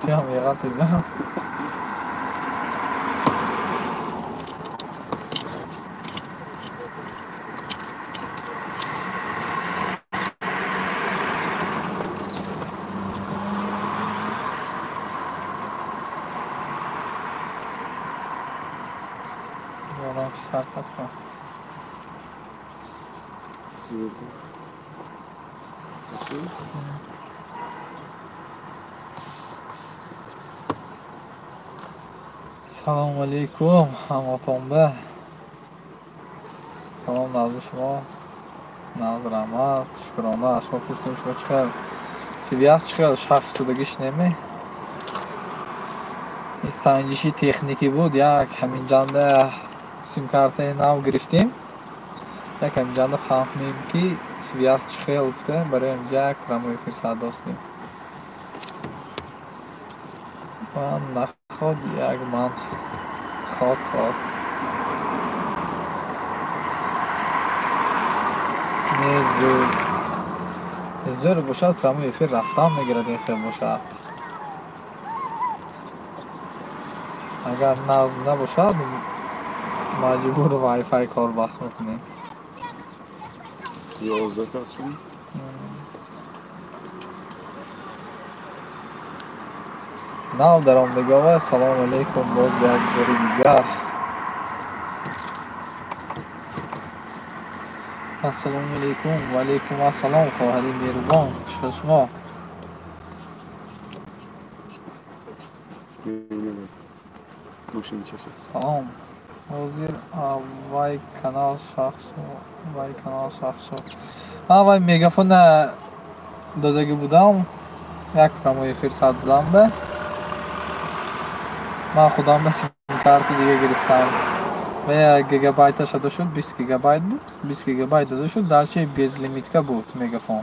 Туям меғалтида. Борон сархат кун. Зур. Салому алейкум, ҳамотонба. Салом назди шумо. Наз раҳмат, шукрона. Шумо пурсем, шумо чӣ хел? Связь чӣ хел? Шахс судагиш неме? Ин санҷиши техникӣ буд. Як ҳаминҷанда симкартаи нав гирифтем. Як ҳаминҷанда фаҳмем, ки связь чӣ хел гуфта, барои ҳаминҷа як прямой эфир сар достем. Ман наход як ман ход ход. Не зур. Зур бошад, прямой эфир рафтан мегирад, ин хел бошад. Агар нағз набошад, маҷбур вайфай кор баст мекунем. 11 кас шуд. Нав даромдагова, салому алейкум, боз як бори дигар. Ассалому алейкум, ва алейкум ассалом, хоҳари меҳрубон, чӣ хел шумо? Салом. Ҳозир вай канал шахсу, вай канал шахсу. Вай мегафона додагӣ будам, як прямой эфир сад будам ба. Ман худам ба симкарти дига гирифтам. Ва як гигабайташ дода шуд, 20 гигабайт буд, 20 гигабайт дода шуд, дальше безлимитка буд мегафон.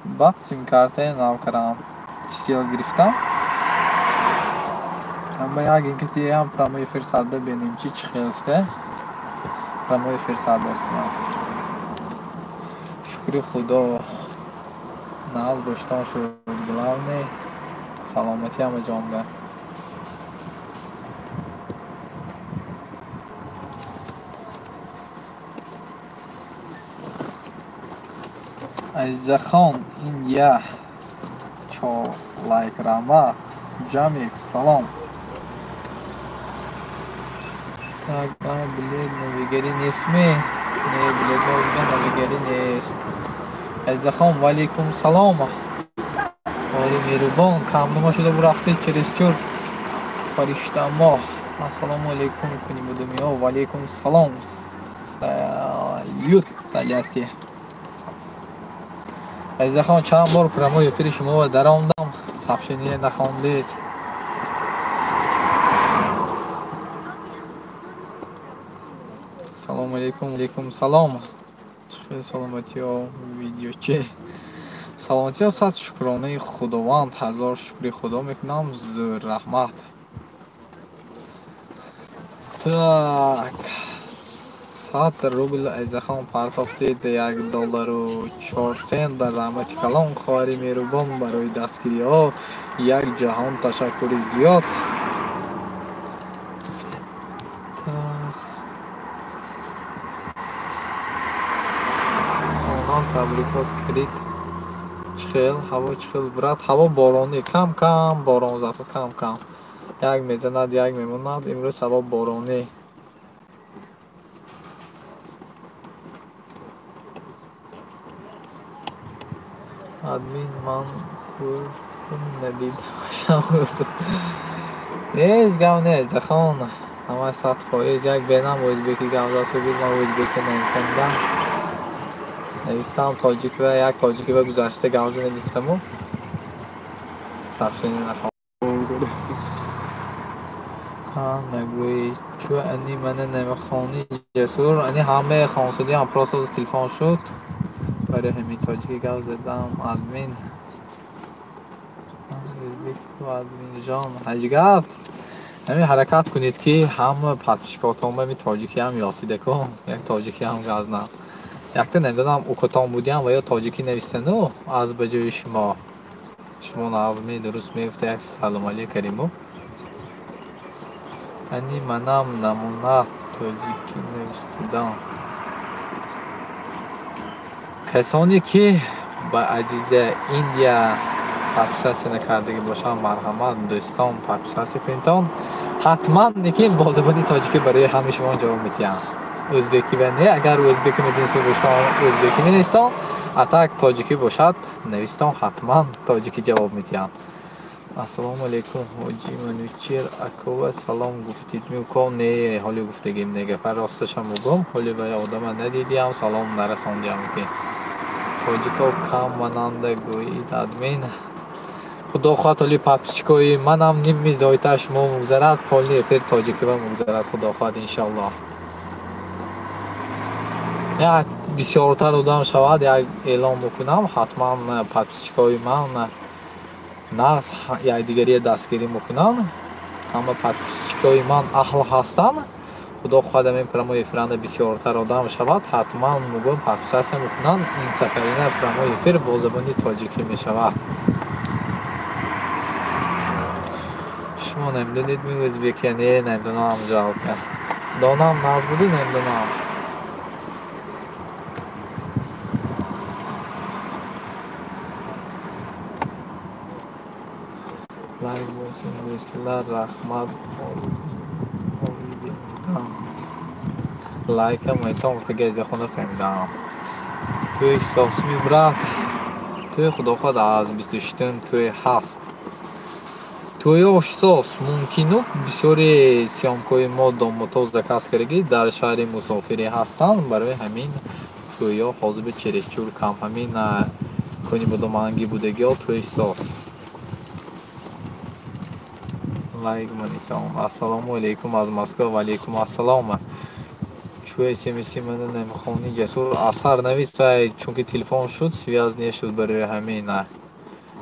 Баъд симкартаи нав кардам, сел гирифтам. Амма як инкитиам прямой эфир садда бинем, чи чӣ хел гуфта. Прямой эфир сад достам. Шукри Худо. Нағз боштон шуд. Главное саломатӣ ҳама ҷонда. Азизахон, Индия чор лайк раҳмат. Ҷамик, салом. Так, билет навигарӣ нестме? Не, билет озга навигарӣ нест. Азизахон, ва алейкум салом. Ори меҳрубон, камнума шуда бурафтед чересчур фариштамоҳ. Ассалому алейкум, куни будумиё, ва алейкум салом. Салют, Тольятти. Азизахон, чанд бор прямой эфири шуморо даромдам, сообщение нахондед. Салому алейкум, алейкум салом. Чӣ саломатиё, видеочи. Саломатиё, сад шукронаи Худованд, ҳазор шукри Худо мекунам, зур раҳмат. Так, 100 рубл Азизахон партофтед, $1.04 дар раҳмати калон, хоҳари меҳрубон, барои дастгириҳо як ҷаҳон ташаккури зиёд. Хонам табрикот кардид. Чӣ хел? Ҳаво чӣ хел, брат? Ҳаво боронӣ, кам кам борон зад, кам кам. Як мезанад, як мемонад. Имрӯз ҳаво боронӣ. Админ ман кур надид. Ҳеҷ гап нест, Захон. Ҳама 100% як бенам ӯзбекӣ гап зад, сугир ман ӯзбекӣ намефаҳмидам. Навистам тоҷик ва як тоҷикӣ ва гузашта гап зада гуфтаму. Сообщение нахондам. Ҳа, нагӯӣ, чу ани мана намехонӣ ҷасур, ани ҳамаи хонсудиам просто телефон шуд. Барои ҳамин тоҷикӣ гап задам, админ. Админҷон, ҳеҷ гап. Ҳамин ҳаракат кунед, ки ҳама подписчикотон ба ҳамин тоҷикӣ ҳам ёд дида ку, як тоҷикӣ ҳам газна. Якта намедонам укотон будиам ва ё тоҷикӣ навистану аз ба ҷои шумо. Шумо нағзми, дуруст мегуфта, як салом алейк Каримов. Ани манам намуна тоҷикӣ навистудам. Касоне ки ба Азиза Индия подписаться накардагӣ бошанд, марҳамат, дӯстон, подписаться кунедтон. Ҳатман лекин бо забони тоҷикӣ барои ҳамаи шумо ҷавоб медиҳам. Ӯзбекӣ ва не, агар ӯзбекӣ медонистед бошед, ӯзбекӣ менависон, а так тоҷикӣ бошад, навистон, ҳатман тоҷикӣ ҷавоб медиҳам. Ассалому алайкум, ҳоҷӣ Манучер акова салом гуфтид мюко? Не, ҳоли гуфтагим не, гапа росташам мугум, ҳоли ба одама надидиам, салом нарасондиам ки. Тоҷико кам мананда гӯид админ. Худо хоҳад ҳоли подписчикои манам ними зоитаа шумо мугзарад, полный эфир тоҷикива мугзарад, худо хоҳад иншаллоҳ. Як бисёртар одам шавад, як эълон мекунам, ҳатман подписчикои ман нағз якдигария дастгирӣ мекунанд. Ҳама подписчикои ман аҳл ҳастанд. Худо хоҳад ҳамин прямой эфиранда бисёртар одам шавад, ҳатман мугӯм подписаться мекунанд. Ин сафарина прямой эфир бо забони тоҷикӣ мешавад. Шумо намедонед ми ӯзбекия? Не, намедонам, жалко. Донам нағз буду, намедонам. Лайк босин, дӯстlar, раҳмат олдиндан. Лайкам айтом гуфтаги Азизахона фаҳмидам. Тӯй сосми брат. Тӯй худо хоҳад аз 26-ум тӯй ҳаст. Тӯйо сос мумкину бисёри съёмкаҳои мо домотоз заказ кардагӣ дар шаҳри мусофирӣ ҳастанд. Барои ҳамин тӯйо ҳозир чересчур кам. Ҳамин кони бодомангӣ будагиҳо тӯй сос. Лайк монитон. Ассалому алайкум аз Москва. Ва алайкум ассалом. Чӯ смси мана намехонӣ Ҷасур? Асар навис, чунки телефон шуд, связь нешуд барои ҳамин.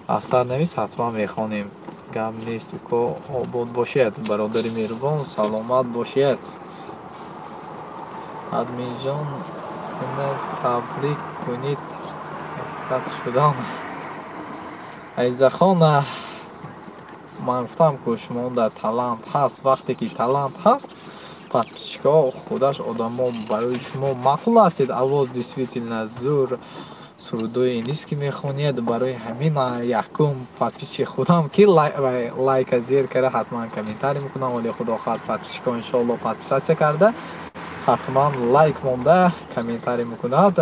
Асар навис, ҳатман мехонем. Гап нест, уко, обод бошед. Бародари меҳрубон, саломат бошед. Админҷон, ина табрик кунед 100 шудан. Азизахон, ман гуфтам ку шумо дар талант ҳаст. Вақте ки талант ҳаст, подписчикҳо худаш одамо барои шумо маъқул ҳастед. Авоз действительно зур, сурудҳои индийский мехонед. Барои ҳамин якум подписчик худам ки лайка зер карда, ҳатман комментарий мекунам. Вале худо хоҳад подписчикҳо иншоалло подписаться карда, ҳатман лайк монда комментарий мекунад.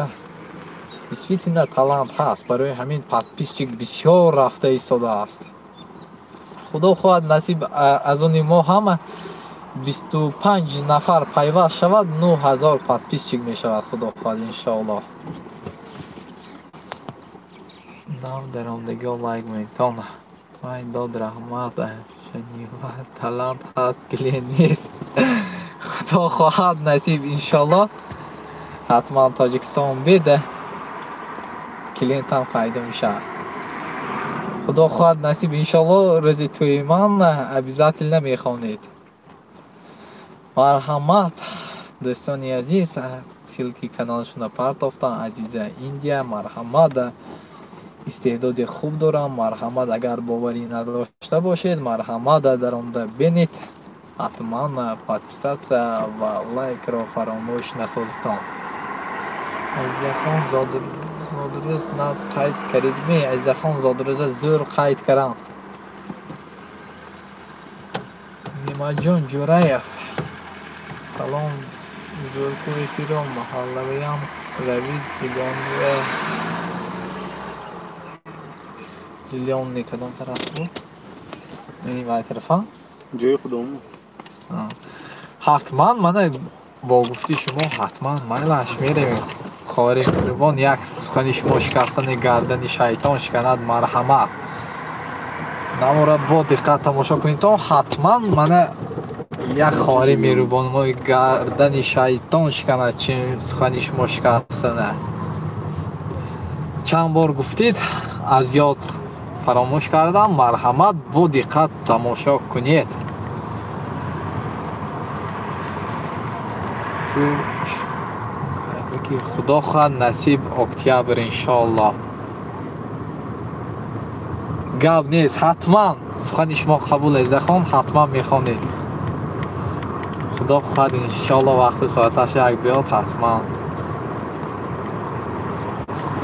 Действительно талант ҳаст. Барои ҳамин подписчик бисёр рафта истодааст. Худо хоҳад насиб аз они мо ҳама 25 нафар пайваст шавад, 9000 подписчик мешавад, худо хоҳад иншоаллоҳ. Нав даромадагиҳо лайк мекунед. Вай дод раҳмат, шанива талант ҳаст, клиент нест. Худо хоҳад насиб иншоаллоҳ. Ҳатман Тоҷикистон беда клиентам пайдо мешавад. Худо хоҳад насиб иншоаллоҳ рӯзи тӯи ман обязательно мехонед. Марҳамат, дӯстони азиз, ссылки каналашонро партофтам. Азиза Индия, марҳамат, истеъдоди хуб дорам. Марҳамат, агар боварӣ надошта бошед, марҳамат даромада бинед. Ҳатман подписаться ва лайкро фаромӯш насозитон. Азизахон зодрӯз наз қайд кардидми? Азизахон зодрӯза зӯр қайд кардам. Нимаҷон Ҷураев, салом, зӯрку эфиро маҳаллавиям равид зелёный кадом тараф буд? Ин вай тарафа? Ҷои худому. Ҳатман мана бо гуфти шумо ҳатман майлаш меравем. Хоҳари меҳрубон, як сухани шумо шикастани гардани шайтон шиканад, марҳамат. Навора бо диққат тамошо кунед, то ҳатман мана як хоҳари меҳрубон мо гардани шайтон шиканад, чи сухани шумо шикастана. Чанд бор гуфтид, аз ёд фаромӯш кардам, марҳамат бо диққат тамошо кунед. Ки худо хоҳад насиб октябр иншоаллоҳ. Гап нест, ҳатман сухани шумо қабул Азизахон, ҳатман мехонед. Худо хоҳад иншоалло вақту соаташ як биёд ҳатман.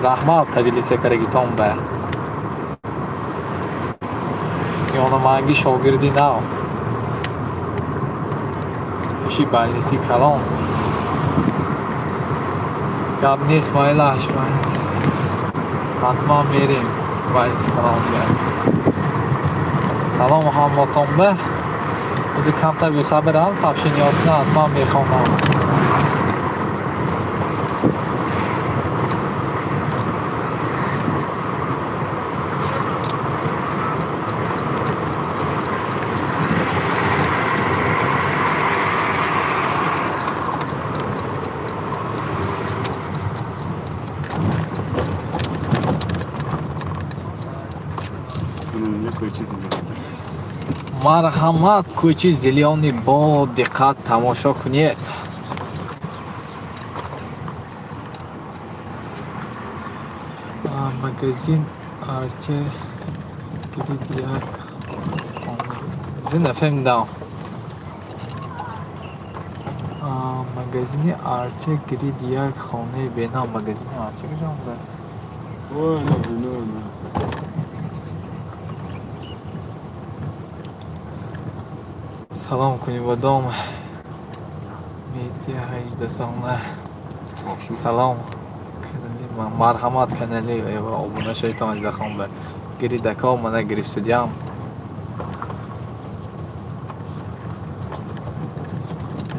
Раҳмат поделиться карагитон ба. Ёнаманги шогирди нав. Пеши балниси калон. Гап нест, майлаш, майлаш. Ҳатман мерем балниси калон. Салом ҳамватон ба. Ози камтар бесабрам, сообщениётона ҳатман мехонам. Марҳамат, кӯчи Зелёный бо диққат тамошо кунед. Магазин Арче гирид як зина фаҳмидам. Магазини Арче гирид як хонаи бенам. Магазини Арче куҷо буда? Салом Кунибодом. Медиа 18 сона. Салом. Марҳамат канали обуна шавед Азизахон ба. Гиридако мана гирифтудиям.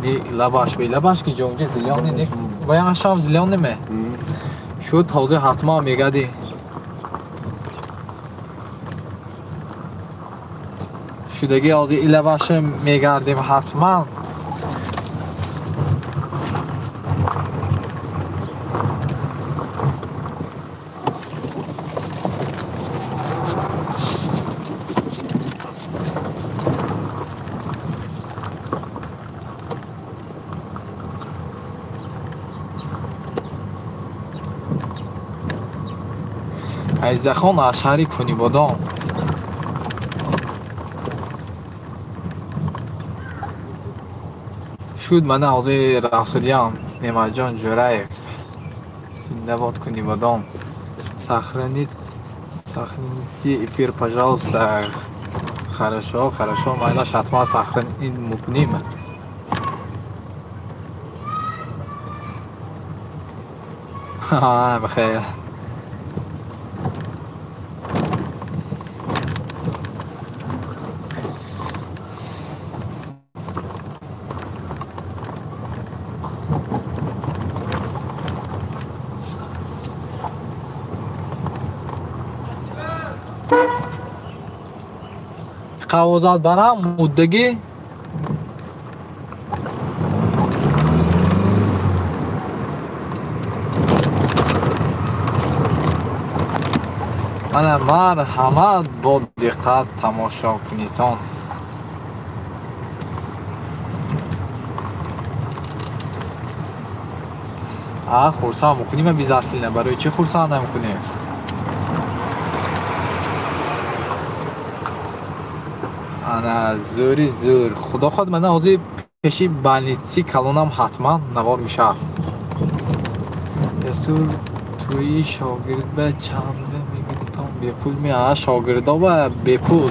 Не лабаш бе лабаш ки ҷонҷи зелёный не. Вая шав зелёный ме. Шуд ҳозир ҳатман мегади. Шудаги ҳозир илабаша мегардем ҳатман. Азизахон аз шаҳри Кунибодом. Шуд мана ҳозир рафтудиям. Неъматҷон Ҷӯраев. Зиндабод Кунибодом. Сохраните эфир, пожалуйста. Хорошо, хорошо, майлаш ҳатман сохранить мекунем. Ха, бахайр. Қавозат барам муддагӣ. Ана марҳамат бо диққат тамошо кунитон. Хурсанд мекунем обязательно. Барои чӣ хурсанд намекунем? Ана зӯри зӯр. Худо хоҳад мана ҳозир пеши балници калонам ҳатман навор мешавад. Ясур тӯи шогирд ба чанд мегиритон бепул меа шогирдо ба бепул.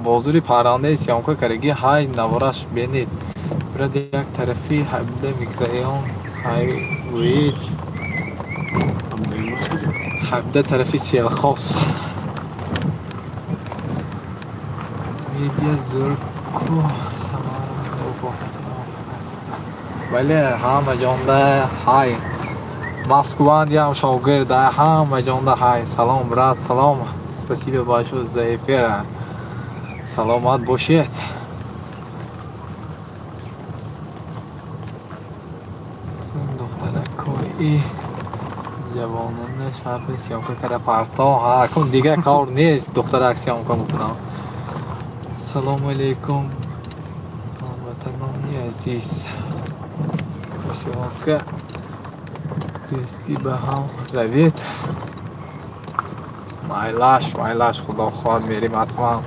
Бозури паррандаи съёмка кардаги ҳай навораш бинед. Брат як тарафи 17 микрорайон ҳай гӯед. 17 тарафи селхоз. Медиа зӯрку Бале, ҳама ҷонда ҳай. Москвандиам шогирд ҳама ҷонда ҳай. Салом брат, салом. Спасибо большое за эфир. Саломат бошед. Духтаракои ҷавонона шаби съёмка карда парто. Ҳа, кун дига кор нест, духтарак съёмка мекунам. Салому алейкум. Ҳамватанони азиз, поселка дӯстӣ ба ҳам равед. Майлаш, майлаш, худо хоҳад мерим ҳатман.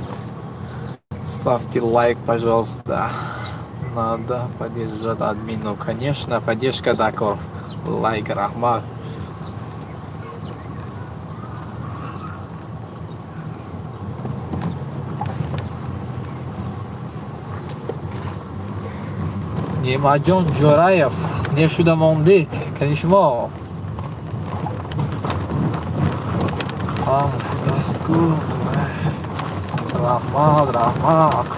Ставьте лайк, пожалуйста. Надо поддержать админу. Конечно, поддержка дакор. Лайк, раҳмат. Неъматҷон Ҷӯраев, нешуда мондед, кани шумо? Ҳам шудастку. Раҳмат, раҳмат.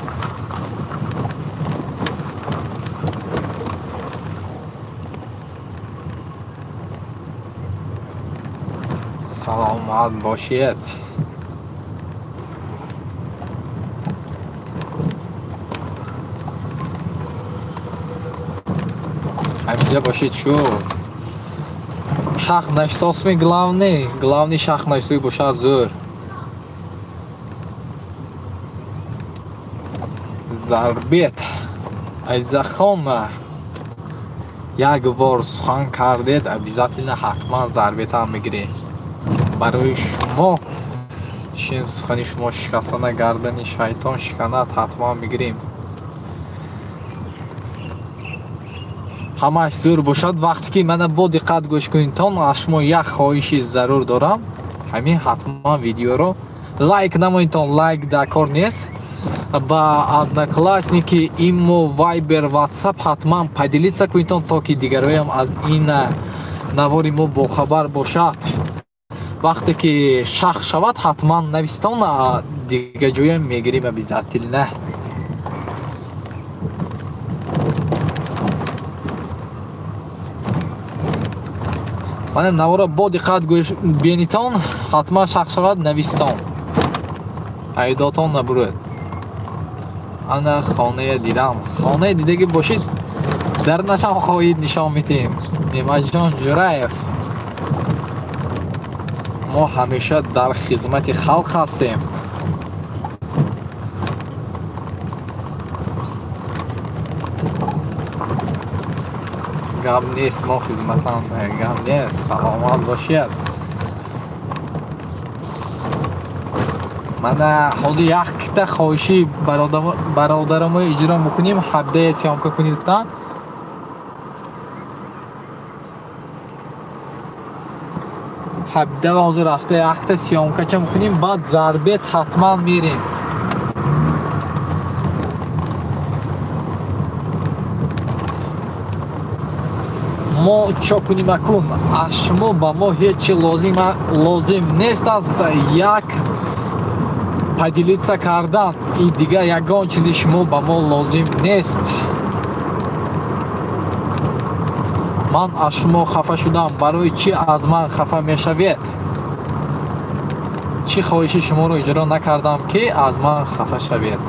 Саломат бошед. Ҳаминҷа бошед шуд. Шах нашсосми главный, главный шах нашсои бошад зӯр. Зарбет. Айзахона. Як бор сухан кардед, обязательно ҳатман зарбетам мегирем. Барои шумо чем сухани шумо шикастана гардани шайтон шиканад, ҳатман мегирем. Ҳамааш зӯр бошад. Вақте ки мана бо диққат гӯш кунедтон, аз шумо як хоҳиши зарур дорам. Ҳамин ҳатман видеоро лайк намоедтон, лайк дар кор нест. Ба Одноклассники, Имо, Вайбер, Ватсап ҳатман поделиться кунедтон, то ки дигароям аз ин навори мо бохабар бошад. Вақте ки шах шавад, ҳатман навистон, дига ҷоям мегирим обязательно. Мана навора бо диққат гӯш бинитон, ҳатман шах шавад, навистон. Айдотон набуред. Ана хонае дидам. Хонаи дидагӣ бошед, дар нашам хоҳид нишон медиҳем. Неъматҷон Ҷӯраев. Мо ҳамеша дар хизмати халқ ҳастем. Гап нест, мо хизматам, гап нест. Саломат бошед. Мана ҳозир якта хоҳиши бародарамо иҷро мекунем. Ҳабдае съёмка кунед гуфтам. Ҳабда ҳозир рафта якта съёмкача мекунем, баъд зарбет ҳатман мерем. Мо чо кунем акун? Аз шумо ба мо ҳеҷ чи лозим нест, аз як поделиться кардан и дигар ягон чизи шумо ба мо лозим нест. Ман аз шумо хафа шудам. Барои чӣ аз ман хафа мешавед? Чӣ хоҳиши шуморо иҷро накардам, ки аз ман хафа шавед?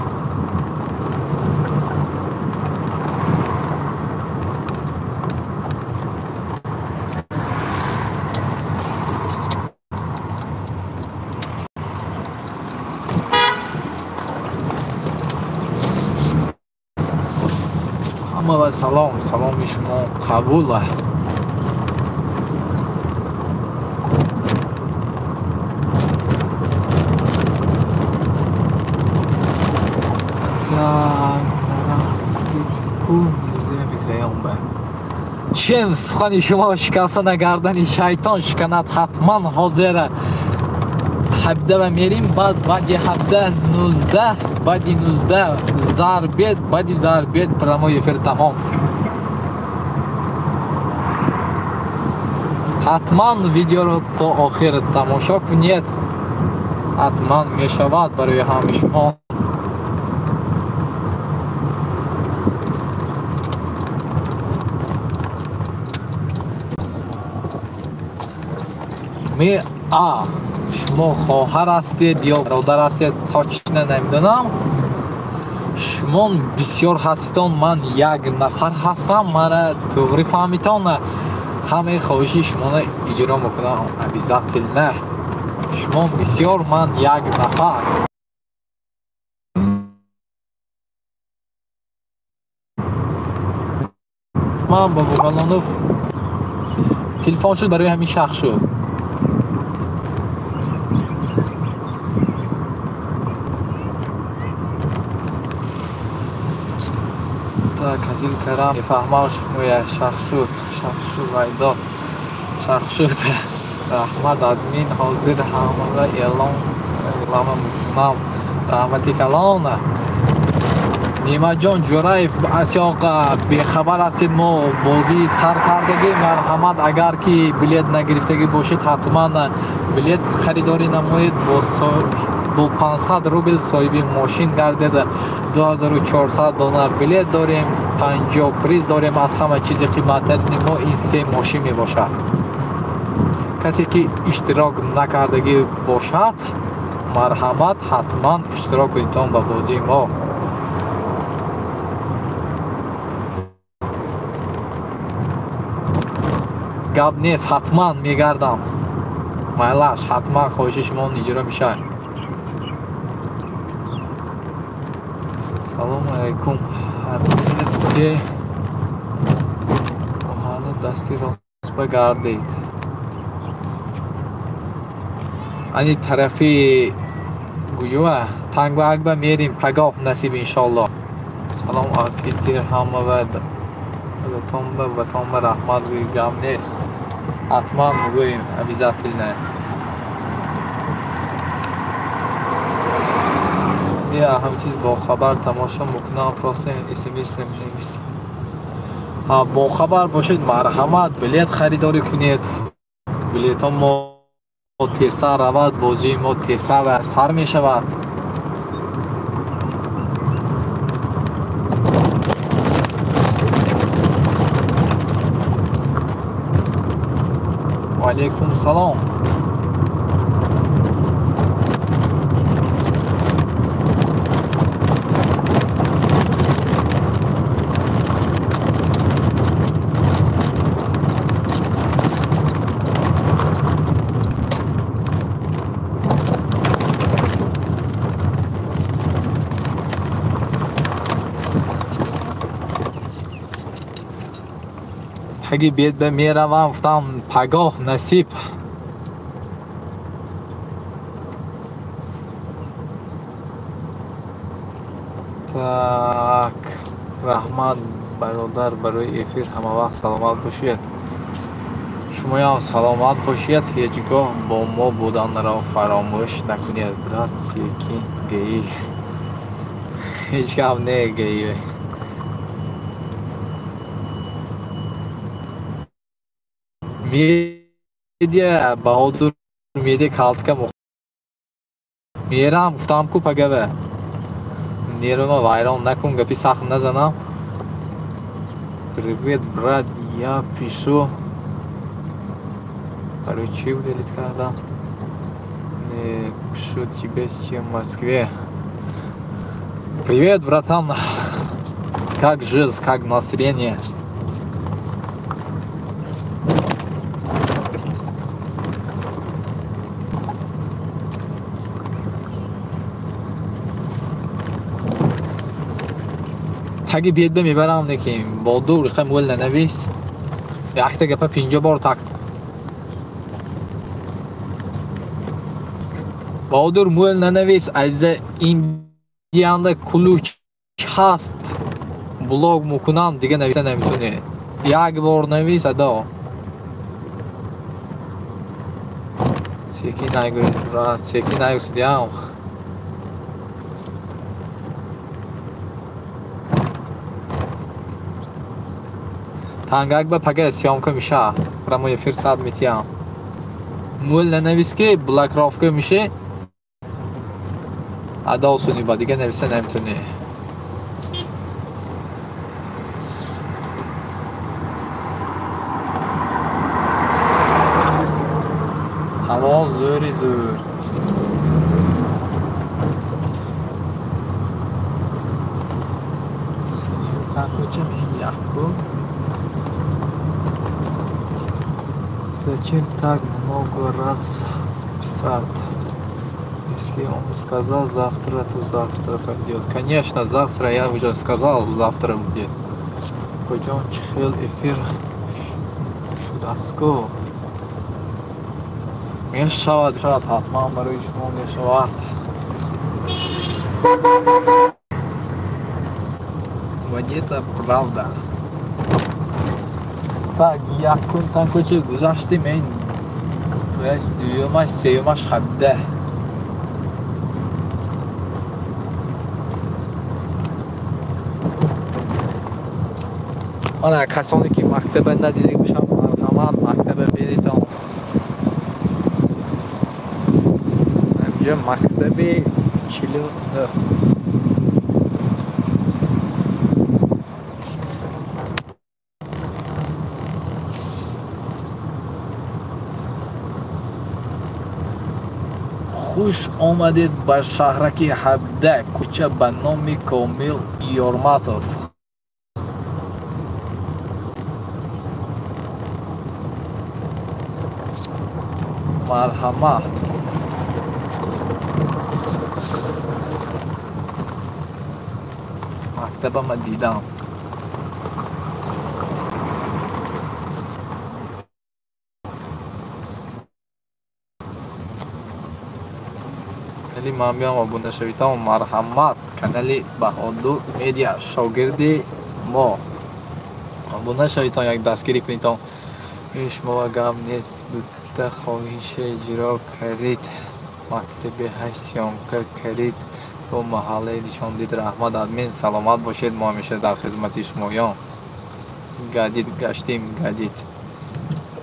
Ҳама салом, саломи шумо қабул. Чем сухани шумо шикаста нагардани шайтон шиканад, ҳатман ҳозира ҳабдава мерим, баъд баъди ҳабда 19, баъди 19 зарбет, баъди зарбет прямой эфир тамом. Ҳатман видеоро то охир тамошо кунед, ҳатман мешавад барои ҳамаи шумо. Шумо хоҳар ҳастед ё бародар ҳастед, точно намедонам. Шумо бисёр ҳаститон, ман як нафар ҳастам. Мана туғри фаҳмитон, ҳамаи хоҳиши шуморо иҷро мекунам обязательно. Шумо бисёр, ман як нафар. Ҳатман Бобокалонов телефон шуд, барои ҳамин шахс шуд. Так, азил карам мефаҳмам шумоя. Шахс шуд, шахс шуд, вайдо шахс шуд. Раҳмат, админ, ҳозир ҳамаға эълон реклама мекунам. Раҳмати калон. Неъматҷон Ҷӯраев, Асёқа, бехабар ҳастед, мо бозӣ сар кардагӣ. Марҳамат, агар ки билет нагирифтагӣ бошед, ҳатман билет харидорӣ намоед. Бо 500 рубл соҳиби мошин гардед. 2400 дона билет дорем, 50 приз дорем. Аз ҳама чизи қиматтарини мо ин се мошин мебошад. Касе ки иштирок накардагӣ бошад, марҳамат, ҳатман иштирок кунедтон ба бозии мо. Гап нест, ҳатман мегардам. Майлаш, ҳатман хоҳиши шумо иҷро мешавад. Салому алайкум. Се маҳалла дасти рост багардед. Ани тарафи гуҷува Тангбаагба мерим, пагоҳ насиб иншоаллоҳ. Салом Питер, ҳама ва ватонба, ватонба раҳмат гӯй, гап нест. Ҳатман мегӯем, обязательно. Я ҳам чиз бохабар тамошо мекунам, просто смс наменавис. Бохабар бошед, марҳамат, билет харидорӣ кунед. Билетҳо мо тезтар равад, бозии мо тезтар сар мешавад. Ваалайкум салом. Таги бед ба меравам, гуфтам пагоҳ насиб. Так, раҳмат бародар барои эфир, ҳама вақт саломат бошед. Шумоям саломат бошед, ҳеҷ гоҳ бо мо буданро фаромӯш накунед. Брат, секин гӯӣ. Ҳеҷ гап не гӯӣ. Медиа Баҳодур медиа калтка мерам, гуфтам ку пагава. Нервама вайрон накун, гапи сахт назанам. Привет, брат, я пишу. Барои чӣ удалить кардам? Не пишу тебе всем в Москве. Привет, братан. Как жизнь, как настроение? Таги бед ба мебарам неки бо дур хай мӯл нанавис. Якта гапа 50 бор так. Баҳодур мӯл нанавис, азиза Индиянда ключ ҳаст. Блог мекунам, дига нависа наметунӣ. Як бор навис адо. Секин айгӯ, брат, секин айгӯ судиям. Тангак ба пага съёмка меша. Прямой эфир сад метиям. Мӯл нанавис ки блокировка меше. Адо суни ба дига нависа наметунӣ. Ҳаво зӯри зӯр. Синюр ин яхку. Зачем так много раз писать? Если он сказал завтра, то завтра пойдет. Конечно, завтра, я уже сказал, завтра будет. Акоҷон, чӣ хел эфир шудастку? Мешавад, шавад, ҳатман барои шумо мешавад. Вот это правда. Так, якум танкочи гузаштем, ин дуюмаш, сеюмаш 17. Ана касоне ки мактаба надида бошанд, марҳамат, мактаба бинитон. Инҷа мактаби 49. Хуш омадед ба шаҳраки 17, кӯча ба номи Комил Ёрматов. Марҳамат. Мактаба ман дидам. Канали ман биём обуна шавитам. Марҳамат, канали Баҳодур Медиа, шогирди мо. Обуна шавитон, як дастгирӣ кунитон. Шумо гап нест, дута хоҳише иҷро карид. Мактаби 8 съёмка карид, бо маҳаллаи нишон дид. Раҳмат, админ, саломат бошед, мо ҳамеша дар хизмати шумоён. Гадид, гаштим, гадид.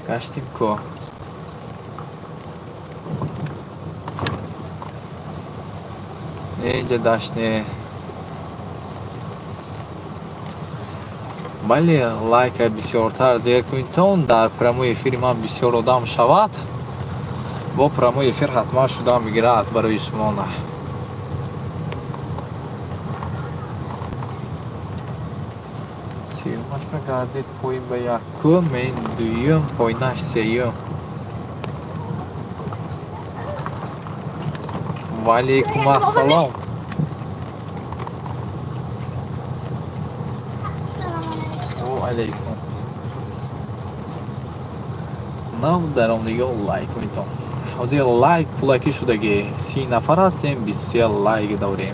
Гаштим ко. Не, инҷа дашт не. Бале, лайка бисёртар зер кунитон, дар прямой эфири ман бисёр одам шавад. Бо прямой эфир ҳатман шуда мегирад барои шумо. Сеюмаш багардид, поин ба якум, ин дуюм, поинаш сеюм. Ва алейкум ассалом. Ва алейкум. Нав дар он дига лайк кунитон. Ҳозир лайк пулакӣ шудагӣ. 30 нафар ҳастем, 23 лайк дорем.